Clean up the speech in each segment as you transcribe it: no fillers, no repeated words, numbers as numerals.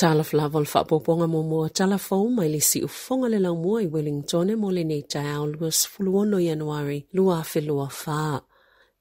Talofa lava o le faaopoopoga muamua o tala fou mai le siufofoga le laumua i Wellingtone mo lenei taeao 26 Ianuari 2024.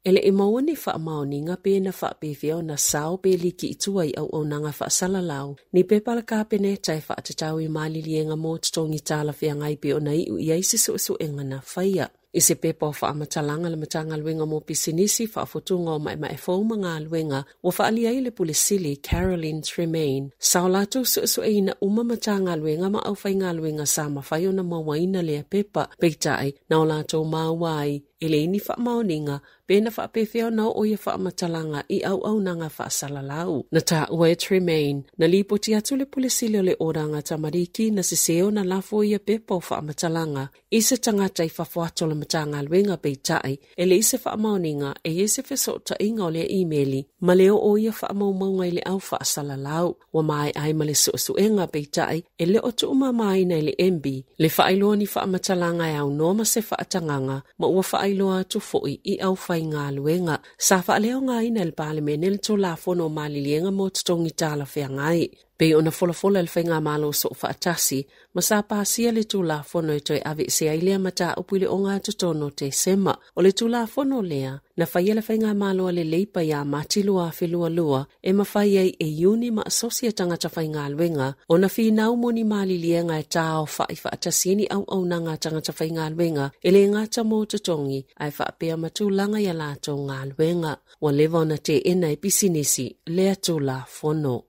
E le i maua ni faamaoniga pe na faapefea ona sao pe liki i tua i auaunaga faasalalau ni pepa a le Kapeneta e faatatau i maliliega mo totogi talafeagai pei ona iu i ai se suesuega na faia. I se pepa o faamatalaga a le Matagaluega mo Pisinisi, Faafutuga o Maemae Fou ma Galuega, ua faaalia ai le Pule Sili Caroline Tremaine, sa o latou suesueina uma Matagaluega ma aufaigaluega sa mafai ona mauaina lea pepa, peitai, na o latou maua ai e leai ni faamaoniga pe na faapefea ona oo ia faamatalaga i auaunaga faasalalau. Na taua e Tremaine, na lipoti atu le Pule Sili o le Oda Tamariki na sese ona lafo ia pepa o faamatalaga i se tagata i fafo atu o le Matagaluega peitai, e leai se faamaoniga e i ai se fesootaiga o lea imeli ma le oo o ia faamaumauga i le au faasalalau. Ua maea ai ma le suesuega peitai, e le o tuumamaina e le MB le faailoa ni faamatalaga e aunoa ma se faatagaga ma ua faailoa atu foi i aufaigaluega. Sa faaleaogaina e le Palemene le Tulafono o Maliliega mo Totogi Talafeagai. Pei ona folafola e le Faigamalo Soofaatasi ma sa pasia le Tulafono e toe aveesea ai lea mataupu i le ogatotonu o Tesema. O le Tulafono lea, na faia le Faigamalo a le Leipa ia Mati 2022 e mafai ai e iuni ma asosi a tagata faigaluega ona finau mo ni maliliega e taaofai faatasi ai ni auaunaga a tagata faigaluega e le gata mo totogi ae faapea ma tulaga i a latou galuega. Ua leva ona teena e pisinisi lea Tulafono.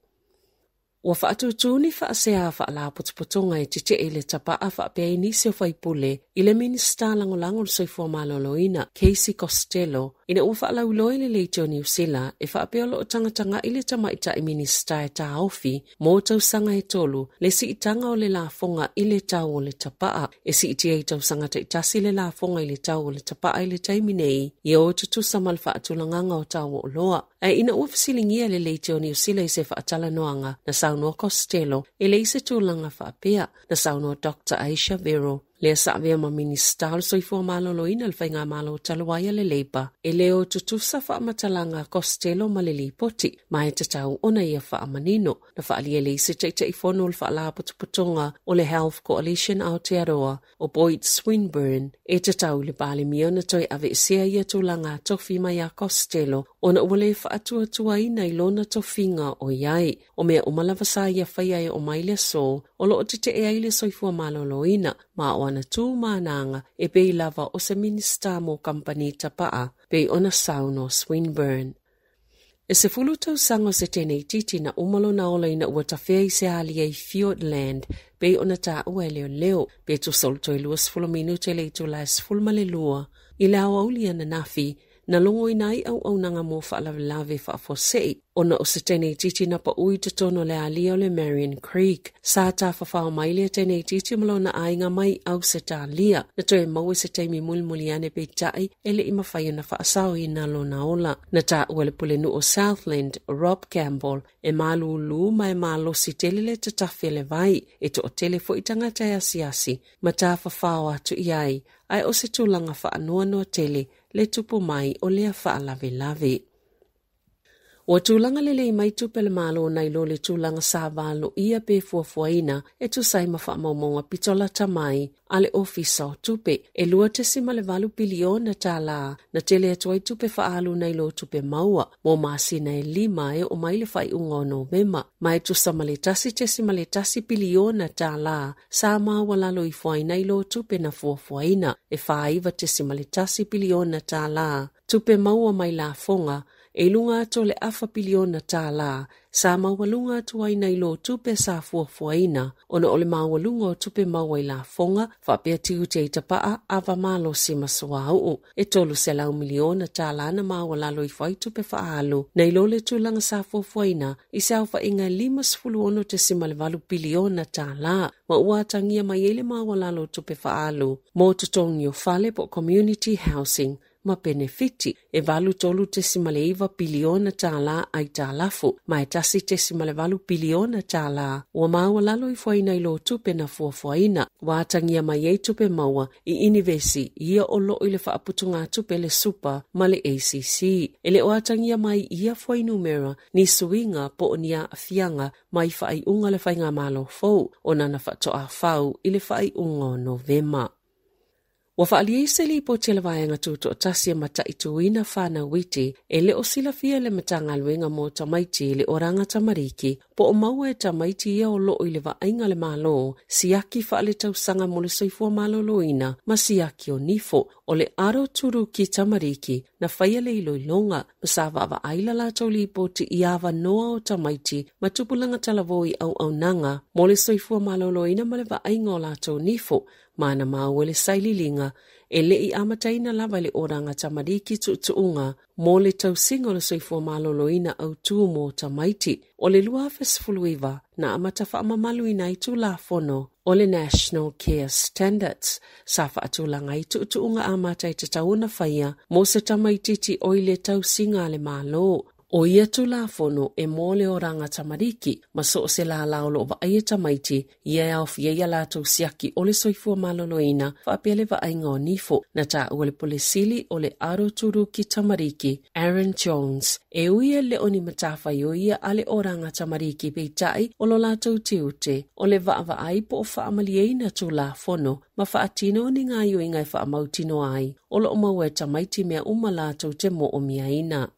Ua faatūtū ni faasea a faalapotopotoga e tetee i le tapaa faapea ai nisi o faipule i le Minisita Lagolago o le Soifua Maloloina, Casey Costello, ina ua faalauiloa i le Leitio Niu Sila e faapea o lo o tagatagai le tamaitai Minisita e taofi mo tausaga e tolu le siitaga o le lafoga i le tau o le tapaa. E siitia i tausaga taitasi le lafoga i le tau o le tapaa i le taimi nei, ia o tutusa ma le faatulagaga o tau o oloa. Ae ina ua fesiligia e le Leitio Niu Sila i se faatalanoaga, na saunoa Costello e leai se tulaga faapea. Na saunoa Dr Ayesha Verrall, lea sa avea ma Minisita o le Soifua Maloloina i le Faigamalo talu ai a le Labour, e le o tutusa faamatalaga a Costello ma le lipoti, ma e tatau ona ia faamanino. Na faaalia le isi Taitaifono o le Faalapotopotoga o le Health Coalition Aotearoa, o Boyd Swinburn, e tatau i le Palemia ona toe aveesea ia tulaga tofi mai a Costello ona ua le faatuatuaina i lona tofiga o i ai. O mea uma lava sa ia faia e oo mai le aso o lo o tetee ai le soifua maloloina ma o ana tu ma ana aga e pei lava o se Minisita mo kamupani tapaa, pei ona saunoa Swinburne. E 10 tausaga o se teine itiiti na uma lona ola ina ua tafea i se alia i Fiordland pei ona taua e leoleo pe tusa o le toe 20 minute le itula e 12 i le aoauli ananafi na logoina ai auaunaga mo faalavelave faafuasei ona o se teine itiiti na pau i totonu o le alia o le Marion Creek. Sa tafafao mai lea teine itiiti ma lona aiga mai Ausetalia na toe maua se taimi mulimuli ane peitai e le i mafai ona faasaoina lona ola. Na taua le pulenuu o Southland, Rob Campbell, e malūlū ma e malosi tele le tatafi o le vai e toatele foi tagata e asiasi ma tafafao atu i ai, ae o se tulaga faanoanoa tele le tupu mai o lea faalavelave. Ua tulaga lelei mai tupe a le Malo nai lo le tulaga sa valoia pe fuafuaina e tusa ai ma faamaumauga pito lata mai a le Ofisa o Tupe. E 2.8 piliona tālā na tele atu ai tupe faaalu nai lo tupe maua mo masina e 5 e oo mai le faaiuga o Novema, ma e tusa ma le 1.1 piliona tālā sa maualalo ifo ai nai lo tupe na fuafuaina. E 49.1 piliona tālā tupe maua mai lafoga e i luga atu o le afa piliona tālā sa maualuga atu ai nai lo tupe sa fuafuaina ona o le maualuga o tupe maua i lafoga faapea tiute i tapaa ava malosi ma suauu. E 300 miliona tālā na maualalo ifo ai tupe faaalu nai lo le tulaga sa fuafuaina i se aofaiga e 56.8 piliona tālā ma ua atagia mai ai le maualalo o tupe faaalu mo totogi o fale po community housing. ma penefiti e $83.9 piliona tālā aitalafu ma e $1.8 piliona tālā ua maualalo ifoina i lo tupe na fuafuaina. Ua atagia mai ai tupe maua i inivesi ia o loo i le faaputugatupe le Super ma le ACC. E le o atagia mai i ia fuainumera ni suiga po o ni aafiaga mai faaiuga le faigamalo fou ona na faatoa i le faaiuga o Novema. Ua faaalia se lipoti a le vaega tutoatasi e mataituina fanau iti e le o silafia le Matagaluega mo tamaiti le oraga tamariki po o maua e tamaiti ia o loo i le vaaiga le Malo siaki faaletausaga mo le soifua maloloina ma siaki o nifo o le aroturuki tamariki na faia le iloiloga ma sa vaavaai la latou lipoti i avanoa o tamaiti ma tupulaga talavou i auaunaga mo le soifua maloloina ma le vaaiga o latou nifo ma na maua le saililiga e le i amataina lava le oraga tamariki tuutuuga mo le tausiga o le soifua maloloina autū mo tamaiti. O le 2019 na amata faamamaluina ai Tulafono o le National Care Standards sa faatulaga ai tuutuuga amata e tatau ona faia mo se tamaititi o i le tausiga a le Malo. O ia Tulafono e mo le oraga tamariki ma so o se lala o loo vaaia tamaiti ia e aofia ia latou siaki o le soifua maloloina faapea le vaaiga o nifo. Na taua le Pule Sili o le aroturuki tamariki Aaron Jones e ui e le o ni matafaioi ia a le oraga tamariki peitai o lo latou tiute o le vaavaai po o faamalieina Tulafono ma faatino ni gaoioiga e faamautinoa ai o loo maua e tamaiti mea uma latou te moomiaina.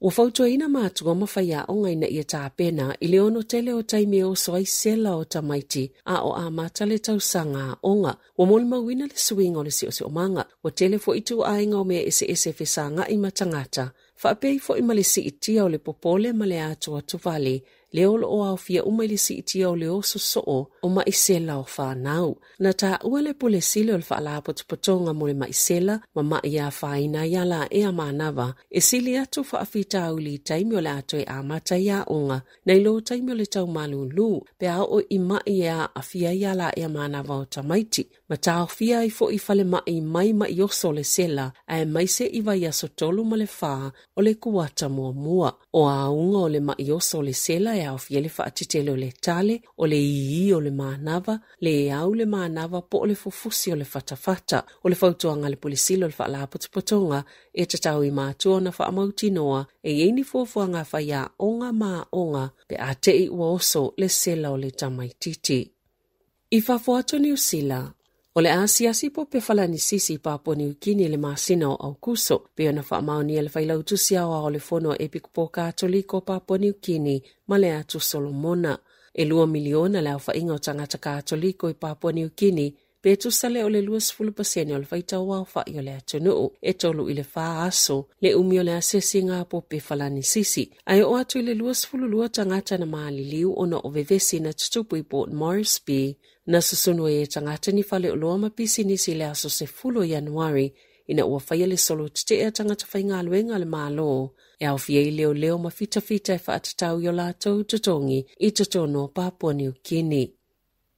Ua fautuaina matua ma faiaoga ina ia tapena i le ono tele o taimi e oso ai sela o tamaiti a o amata le tausaga aoga. Ua molimauina le suiga o le siosiomaga. Ua tele foi ituaiga o mea eseese fesagai ma tagata. Faapea ai foi ma le siitia o le popole ma le atuatuvale le o loo aofia uma i le siitia o le oso soo o maisela o fanau. Na taua le Pule Sili o le Faalapotopotoga mo le maisela ma mai afaina ai ala ea manava e sili atu faafitauli i taimi o le a toe amata i aoga nai lo taimi o le taumalūlū pe a oo i mai e aafia ai ala ea manava o tamaiti. Ma taofia ai foi falemai mai mai oso le sela aemaise i vaiaso 3 ma le 4 o le kuata muamua. O auga o le mai oso o le sela e aofia le faatetele o le tale, o le ii o le manava, le au le manava po o le fufusi o le fatafata. O le fautuaga a le Pule Sili o le Faalapotopotoga e tatau i matua ona faamautinoa e iai ni fuafuaga faiaoga ma aoga pe a tei ua oso le sela o le tamaititi. I fafo atu Niu Sila, o le asiasi po pe falanisisi i Papua Niu Kini le masina o Aukuso, pe ona faamaonia le failautusi aoao o le fono a Epikopo Katoliko o Papua Niu Kini ma le atu Solomona. E 2 miliona le aofaiga o tagata Katoliko i Papua Niu Kini, pe tusa lea o le 20% o le faitau aofai o le atunuu e 3 i le 4 aso le umi o le asiasiga po pe falanisisi. Ae oo atu i le 22 tagata na maliliu ona o vevesi na tutupu i Port Moresby na susunu ai e tagata ni faleoloa ma pisinisi i le aso 10 Ianuari ina ua faia le solo tetea tagata faigaluega a le Malo e aofia ai leoleo ma fitafita e faatatau i o latou totogi i totonu o Papua Niu Kini.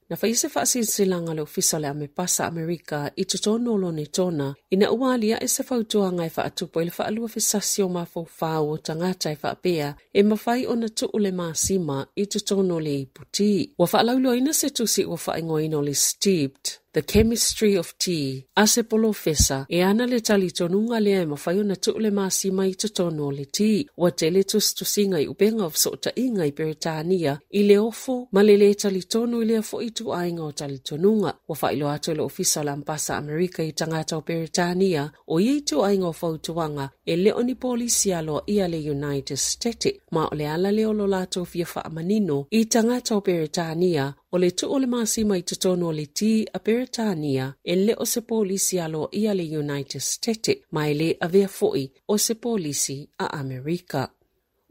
Na faia se faasilasilaga a le Ofisa o le Amepasa Amerika i totonu o Lonetona ina ua aliae se fautuaga e faatupu ai le faaluafesasi o mafaufau o tagata e faapea e mafai ona tuu le masima i totonu o le iputi. Ua faalauiloaina se tusi ua faaigoaina o le Steeped, The Chemistry of Tea, a se polofesa e ana le talitonuga lea e mafai ona tuu le masima i totonu o le ti. Ua tele tusitusiga i upega o fesootaiga i Peretania i le ofo ma le lē talitonu i lea foi ituaiga o talitonuga. Ua faailoa atu e le Ofisa o le Ambasa Amerika i tagata o Peretania o ia ituaiga o fautuaga e le o ni polisi aloaia le United States ma o le ala lea o lo latou fia faamanino i tagata o Peretania o le tuu o le masima i totonu o le ti a Peretania e le o se polisi aloaia le United States ma e lē avea foi o se polisi a Amerika.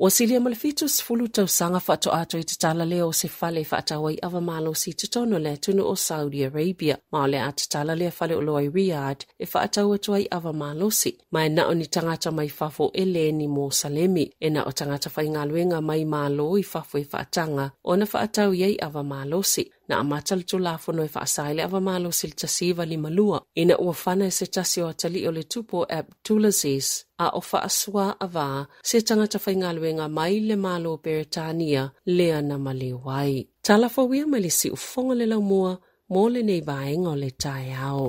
Ua silia ma le 70 tausaga faatoa toe tatala lea o se fale e faatau ai ava malosi i totonu o le atunuu o Saudi Arabia, ma o le a tatala lea faleoloa i Riyadh e faatau atu ai ava malosi, ma e na o ni tagata mai fafo e le ni Mosalemi, e na o tagata faigaluega mai Malo i fafo e faataga ona faatau i ai ava malosi. Na amata le Tulafono e faasa ai le ava malosi i le 1952, ina ua fana e se tasi o atalii o le tupu o Abdulaziz a o faasuaavā se tagata faigaluega mai le Malo o Peretania lea na maliu ai. Tala fou ia mai le siufofoga o le laumua mo lenei vaega o le taeao.